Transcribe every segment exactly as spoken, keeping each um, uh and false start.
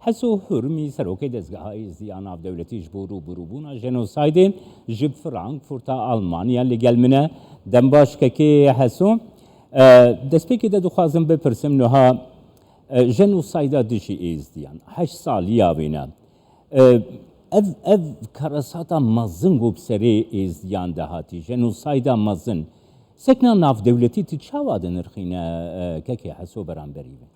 Heso Hurmî, serokê dezgeha Êzdiya navdewletî ji bo rûbirûbûna jenosaydê ji Frankfurta Almanya li gel min e. Dem baş kekê Heso. E, destpêkê de dixwazim bipirsim niha, e, jenosayda dijî Êzdiyan heşt saliya wê ne. E, ev, ev karesata mezin ku bi serê Êzdiyan de hatî, jenosayda mezin, sekna navdewletî tu çawa dinirxîne, e, kekê Heso beramberî wê?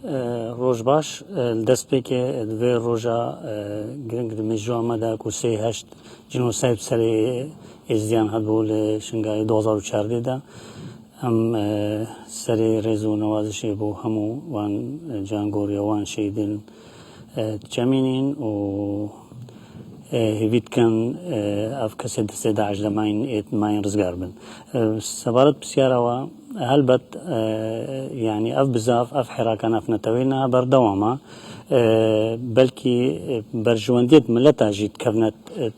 E, roj baş, e, li destpêkê di vê roja, e, giring di mejûa me de ku sê heşt cînosayd bi serê Êzdiyan hatibû li Şingalê du hezar û çardeh de. Em, e, serê rêz û newazişê bo hemû wan, e, cangoriya wan şehîdên, e, diçemînîn û, e, hêvî dikin, e, ev kesê destê DAIŞ de mayîn, ê mayîn rizgar bin. E, sebaret pisyara we, helbet, e, yanî ev bizaf, ev hêraka navneteweyî niha berdewam e. E, belkî, e, berjewendiyê mileta jî dikevne, e, e,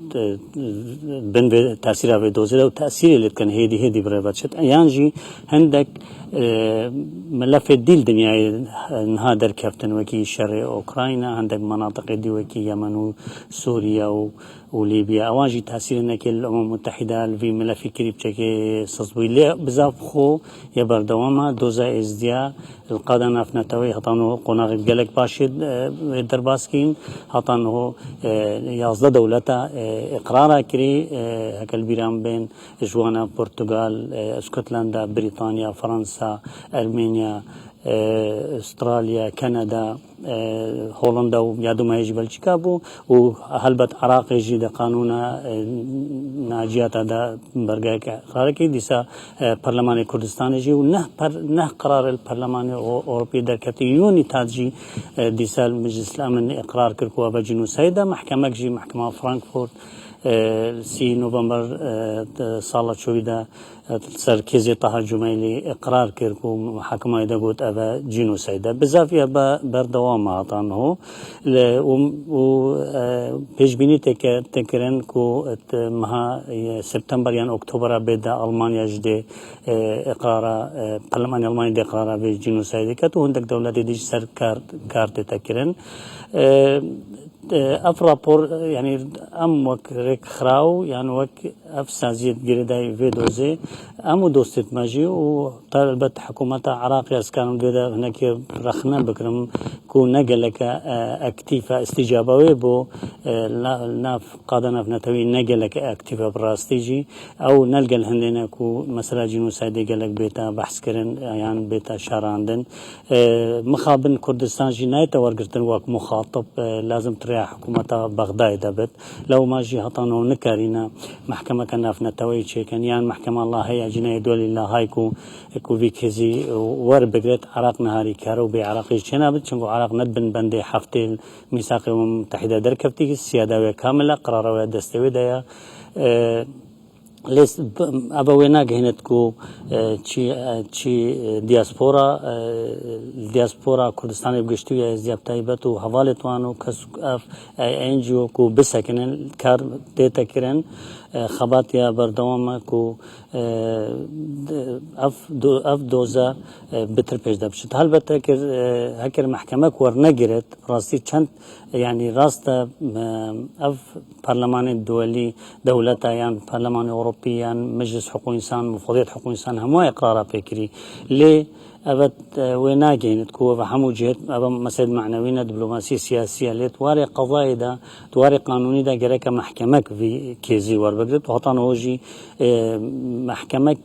bin vê tesîra vê dozê de û tesîrê lê dikin hêdî hêdî bi rê ve diçit. Yan jî hindek, e, melefê dî li dinyayê, e, niha derkeftin, wekî şerê Ukrayna, hindek menatiqê dî wekî Yemen û Sûriye û û Lîbya. Ewan jî tesîrê nekê li Umem Mutehîde li vî milefî kirî piçekê sist bûyî. Lê bizaf xwe yê berdewam e. Doza Êzdiya li qada navneteweyî heta niho qonaxê gelek baş ê, e, wê derbas kîn. Heta niho, e, yazdeh dewleta, e, îqrara kirî, e, heke li bîra min bên ji wana Portugal, e, Scotland, Brîtanya, Fransa, Ermenya, e, Australya, Kanada, e, Holanda û ya dû me jî Belçîka bû û helbet Iraqê jî di qanûna, e, naciyata de belgeyeke îqrarekî dîsa, e, Perlemanê Kurdistanê jî û neh per-, neh qerarê li Perlemanê O-, Ewropî derketî. Yûnî tat jî, e, dîsa li Meclis Emin îqrar kir ku ev cînosayd e. Mehkemek jî, mehkema Frankfurt, e, sî November, e, de sala çûyî de, e, ser kêzê Taha Cumeylî îqrar kir ku muhakemayê de got ev e cînosayd e. Bizaf ya be-, berdewam e heta niho. Li, û, û, e, pêşbînî tê ke-, tê kirin ku, e, meha, e, September yan Oktobera bê de Almanya jî dê, e, îqrara, e, Perlemanê Almanya dê îqrara vê cînosaydê ket û hindek dewletê dî jî ser kar, kar tête kirin. E, E, ev rapor, e, yanî em wek rêkxiraw yan wek ev saziyê girêdayî vê dozê, em û dostêt me jî û ta elbet hikûmeta Iraqê ez karim vê de hinekî rexne bikirim ku ne geleke, e, aktîf e, îstîcaba wê bo, e, na-, nav qada navnetewî ne geleke aktîf e bi rastî jî. Ew ne li gel hindê ne ku mesela cînosaydê gelek bête behs kirin yan bête şerandin. E, mixabin Kurdistan jî nayête wergirtin wek muxatib, e, lazim tu rêya hikûmeta Bexdayê de bit. Lewma jî heta niho nikarîne mehkemeke navneteweyî çêkin, yan mehkema Laheyê ya Cinayê Duelî Lahayê ku, ku vî kêzî werbigirit, Iraq niha alîkar e û bê Iraqê jî çênabit, çimku Iraq ne di bin bendê heftê Mîsaqê Umem Mutehîde derkevtî, siyada wê kamil e, qerara wê destê wê de ye. E, Lê s-, b-, eve wê nagihînit ku, e, çi, e, çi, e, diaspora, e, diaspora Kurdistanê bi giştî û ya Êzdiya bi taybet û hevalêt wan û kes ev, e, N G O ku bisekinin, kar tête kirin, e, xebat ya berdewam e ku, e, d-, ev do-, ev doza, e, bitir pêş de biçit. Helbet hekir, e, hekir mehkemek wernegirit, rastî çend, yanî rast e, e, ev Perlemanê duwelî, dewleta yan Perlemanê Ewropî yan Meclis Hiqûq Însan, Mufadiyet Hiqûq Însan hemû îqrara pê kirî. Lê evet, e, wê nagihînit ku ev hemû cihêt, ev meselê manewî ne, diplomasî siyasî ye. Lê di warê qezayê de, di warê qanûnî de gereke mehkemek vî kêzî werbigrit. Heta niho jî, e, mehkemek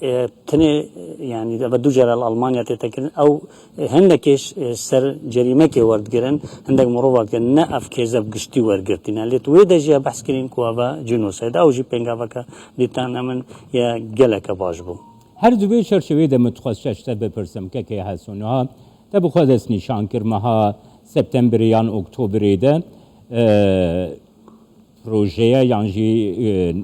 e, tenê, e, yanî, eve du cara li Almanya tête kirin. Ew, e, hindekê ş-, e, ser cerîmekê werdigirin, hindek mirova digirin. Ne ev kêze bi giştî wergirtîne. Lê di wê de jî ya behs kirîn ku eve cînosayd e. Ew jî pêngaveke dîtana min ya geleke baş bû. Her di vê çerçeveyê de min dixwest şeş te bipirsim, kekê Heso. Niha te bi xwe destnîşan kir, meha Septemberê yan Oktoberê de, e, projeye yan jî, e,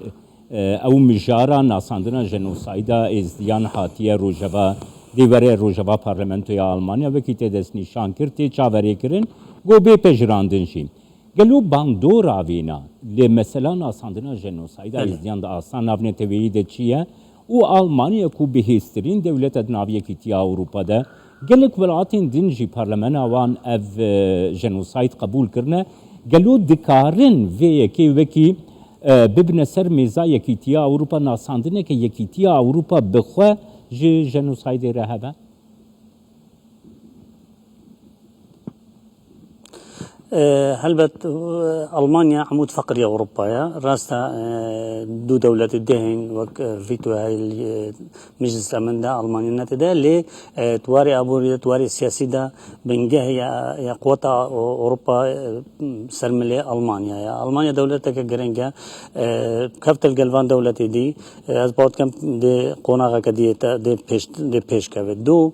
e, ew mijara nasandina jenosayda Êzdiyan hatiye rojeva, dê were rojeva Parlamentoya Almanya, wekî tê destnîşan kir, tê çaverêkirin, got bê pejirandin jî. Gelo bandora vêna li mesela nasandina jenosayda Belê. Êzdiyan di asta navneteweyî de çi ye û Almanya ku bihêztirîn dewlet e di nav Yekîtiya Ewropa de, gelek welatên din jî parlemena wan ev, e, jenosayd qebûl kirine. Gelo dikarin vê yekê wekî, e, bibine ser mêza Yekîtiya Ewropa, nasandineke Yekîtiya Ewropa bi xwe ji jenosaydê re hebe? E, helbet, e, Almanya emûd feqirî Ewropa ye. Rast e, e, du dewletê dê hên wek, e, veto heye li, e, Meclis Emin de, Almanya netê de, lê, e, di warê aborî de, di warê siyasî de bingeh ya, ya quweta O-, Ewropa, e, ser milê Almanya ye. Almanya dewleteke girîng e, e, kevt li gel van dewletê dî, e, ez bawer dikim dê qonaxeke dî te-, dê pêş, dê pêş keve. Du,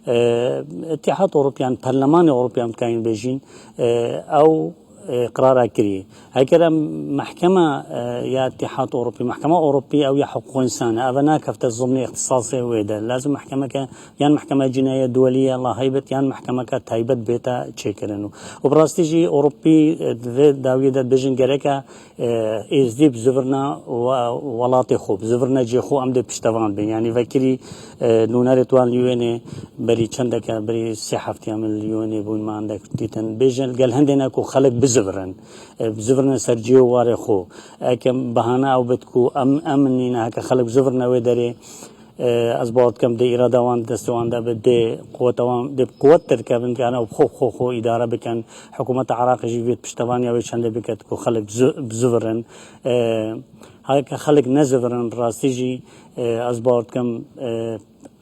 e, Îtîhad Ewropî yan Perlemanê Ewropî em dikarin bêjin, e, ew, e, qirara kiriye. Heger em mehkema, e, ya Îtîhad Ewropî, mehkema Ewropî ew ya hiqûq însan e, ev e nakefte zimnê îxtisasê wê de. Lazim mehkemeke, yan mehkema cînayê duwelî ya La Haye bit, yan mehkemeke taybet bête çêkirin. Û, û bi rastî jî Ewropî, e, di vê dawiyê de dibêjin gereke e, Êzdî bi zivirna we-, welatê xwe, bi zivirna cihê xwe em dê piştevan bin. Yanî vekirî, e, nûnerê wan li U N ê berî çendeke, berî sê heftiya min li U N ê bûn, me endek dîtin. Bêjin gel hindê ne ku xelk bizivirin. E, bizivirine ser cihê û warê xwe. Eke bahane ew bit ku em, em nîne heke xelk bizivirine wê derê, e, ez bawer dikim dê îrada wan di destê wan de be, dê quweta wan, dê bi quwettir kevin, yani bi xwe, xwe, xwe îdare bikin. Hikûmeta Iraqê jî vê piştevaniya wê çendê biket ku xelk bizi-, bizivirin. E, heke xelk nezivirin, bi rastî jî, e, ez bawer dikim, e,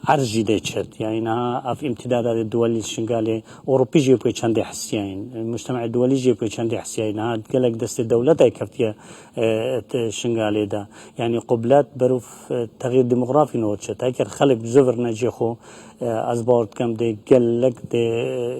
erz jî dê çit. Yani niha ev îmtîdada dê duwelî Şingalê, Ewropî jî pê çendê hesiyayîn. Mujtemê duwelî jî pê çendê hesiyayîn. Niha gelek destê dewleta keftiye, e, te Şingalê de. Yani qublet berû, e, texyîr demografî no çi. Teker xelk bizivirine cihê xwe, e, ez bawer dikim dê gelek dê,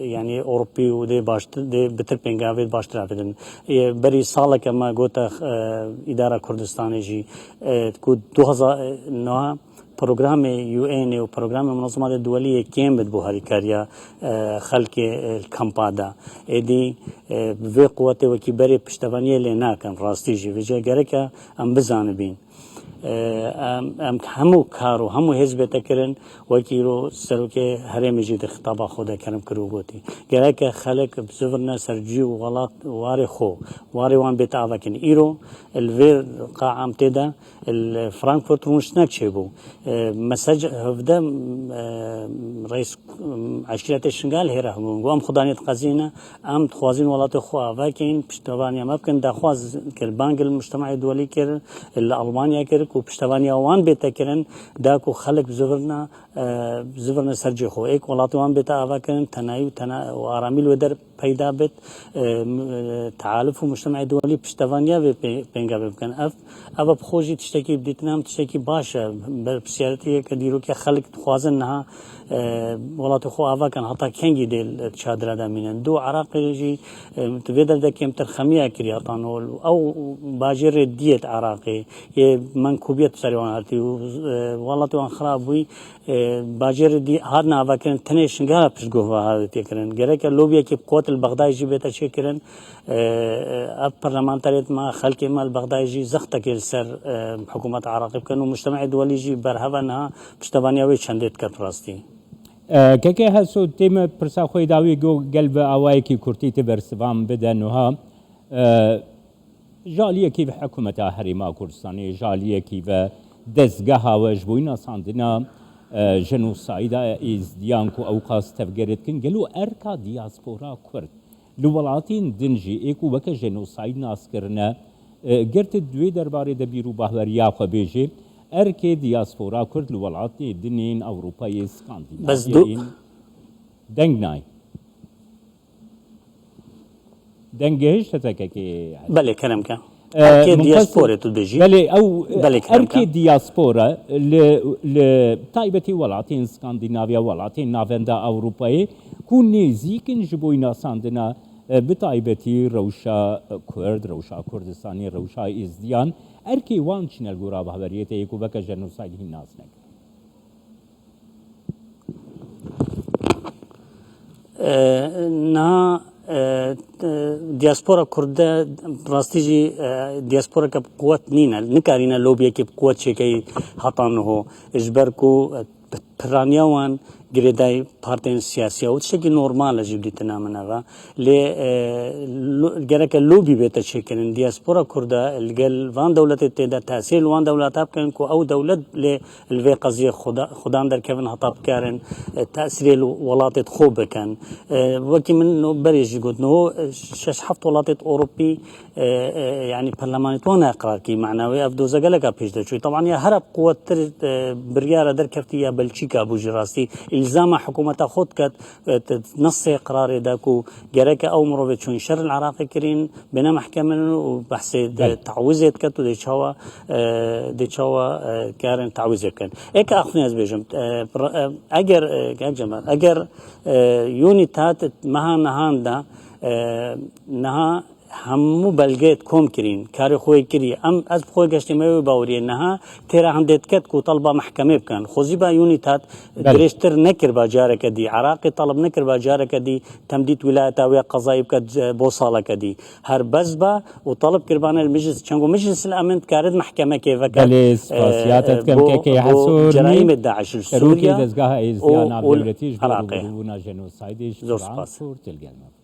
e, yani Ewropî û dê baştir, dê bitir pêngavê baştir avêtin. E, berî saleke me gote, e, îdara Kurdistanê jî, e, ku du hezar, e, niha programê U N ê û programê Munezemata Duwelî yê kêm bit bo harîkariya, e, xelkê, e, kampa de. Êdî, e, bi vê quwetê wekî berê piştevaniyê lê nakin, rastî jî. Vêca gereke em bizanibîn. E, em, em hemû kar û hemû hêz bête kirin, wekî îro serokê herêmê jî di xitaba xwe de kerem kir û gotî, gereke xelk bizivirine ser cî û welat warê xwe, warê wan bête avekin. Îro li vê qa em tê de, li Frankfurt rûniştinek çêbû. E, mesaj hevde, e, reis, e, eşîretê Şingal hêra hebûn. Got, em xudaniyê diqezîne, em dixwazin welatê xwe ava keyin, piştevaniya me bikin. Daxwaz kir, bang li mujtemeyê duwelî kir, li Almanya kir ku piştevaniya wan bête kirin, da ku xelk zivirna, e, zivirne ser cihê xwe. Êk welatê wan bête ava kirin, tenayî û tena-, û aramî li wê der peyda bit, e, m-, e, tealif û mujtemeyê duwelî piştevaniya vê pê-, pêngavê bikin. Ev, ev bi xwe jî tiştekî bi dîtina em tiştekî baş e. Berpirsiyariyetê ye ke dîrokê xelk dixwazin niha, e, welatê xwe ava kin, heta kengî dê li çadira de mînin. Du Iraqê jî, e, di vê der de kêmtir xemiya kiriye, heta no ew bajêrê diyê di Iraqê yê menkûbiyet serê wan hatî û, e, welatê wan xirab bûyî. E, bajêrê dî hatin avakirin, tenê Şingala piştguh ve hatiye kirin. Gereke lobiyekî bi quwet li Bexdayê jî bête çêkirin. E, e, ev parlamenterê me, xelkê me li Bexdayê jî zextekê li ser, e, hikûmeta Iraqê bikin û mujtemeyê duwelî jî berheve niha piştevaniya wê çendê diket rastî. E, kekê Heso, tê me pirsa xwe dawî go gel bi awayekî kurtî ti bersivan bide nuha. E, Ji aliyekî ve hikûmeta Herêma Kurdistanê, ji aliyekî ve dezgeha we ji bo nasandina, e, jenosayda Êzidiyan ku ew qas tevgerê dikin, gelo erka diyaspora Kurd li welatên din jî ê ku weke jenosayd nas kirine, e, ger tu di wê derbarê de bîr û bahweriya xwe bêjê, erkê diyaspora Kurd li welatê din ên Ewropayê, Bes Skandînavyayê du- ên deng nayê. Deng gihişte te kekê? Belê, kerem ke. Ee, Erkê Munqasim, diyasporê tu dibêjî? Belê, ew, Belê, kerem ke. Erkê diyaspora li, li taybetî welatên Skandînavya, welatên navenda Ewropayê ku nêzîk in ji bo nasandina, e, bi taybetî rewşa Kurd, rewşa Kurdistanê, rewşa Êzdiyan, erkê wan çi ne li gora bahweriyê te yê ku weke jenosayd hîn nas nekin? E, niha E, e, diaspora Kurd de rastî jî, e, diasporeke bi quwet nîne. Nikarîne lobiyekê bi quwet çêkeyî heta niho. Ji ber ku, e, p-, piraniya wan girêdayî partiyên siyasî ye. Û tiştekî normal e jî bi dîtina min eva. Lê, e, lo-, gereke lobî bête çêkirin. Diaspora Kurd e li gel van dewletê tê de tesîr li wan dewleta bikin ku ew dewlet lê li vê qeziyê xuda-, xudan derkevin heta bikarin, e, tesîrê li welatê xwe bikin. E, wekî min no berê jî got, no, e, şeş heft welatê Ewropî, e, e, yanî perlemanê wan eqrar kî, mena wê ev doze geleka pêş de çûyî. Teban ya here quwettir, e, biryara derkeftî ya Belçîka bû jî rastî. Îlzama hikûmeta xwe diket, e, te-, nesê qirarê de ku gereke ew mirovê çûn şer li Iraqê kirîn, bêne mehkemin û behsê de Belê. tawizê diket û dê çawa, e, dê çawa, e, karin tawizê bikin. Eke axunê ez bêjim, e, pr-, e, eger, e, genc Cemal, eger, e, Unîtat meha nihan de, e, niha hemû belgeyê kom kirîn, karê xwe yê kirî. Em, ez bi xwe geştê me wê baweriyê niha têra hindê diket ku talba mehkemê bikin. Xwezî ba Unîtat Belê. dirêjtir nekirba careke dî. Iraqê talib nekirba careke dî temdît wîlayeta wê qezayî biket, e, bo saleke dî. Her bes ba û talib kirbane li meclis. Çengo Meclis el Emin dikare di mehkemekê veke, Belê, spas. e, Ya te e, dikim bo, kekê bo Hesûr, cerayîmê DAIŞ li serokê Sûriye dezgeha êzdiya û, û navdewletî ji bo Iraqê. rûbirûbûna jenosayidê ji Zor Turan spas. Kurt, li gel me.